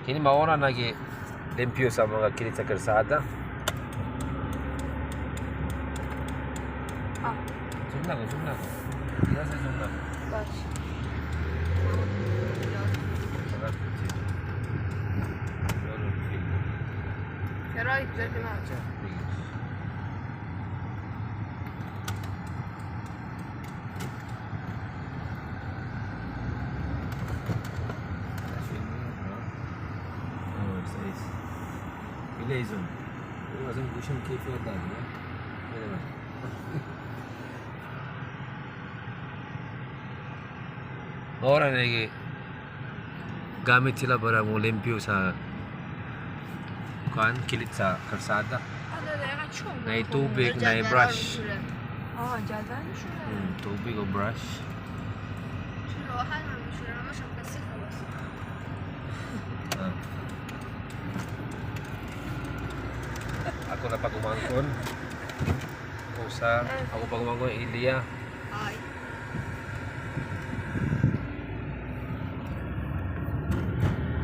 Kini mauna nagi limpyo sa mga kilid sa kalsada. Ah. Zoom na ko, zoom na ko. Di sa zoom na ko. Baš. Ferrari güzel bir araç. Pila zoom. Zoom kayfiyat na. Pwede ba? Ora na gamit sila para mo limpyo sa kuan kilit sa kalsada. Na tubig, na brush. Aa, جدول میشوره. Tubig o brush. Ah. Ako na pagumangkon. Usa, ako pagumangkon Ilya. Ay.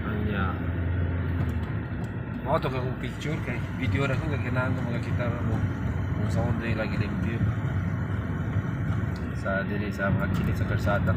Anya. Mao to kung picture kay video ra ko kay kailangan ko makakita ra mo kung sa unday lagi limpyo. Sa dili sa mga kilid sa kalsada.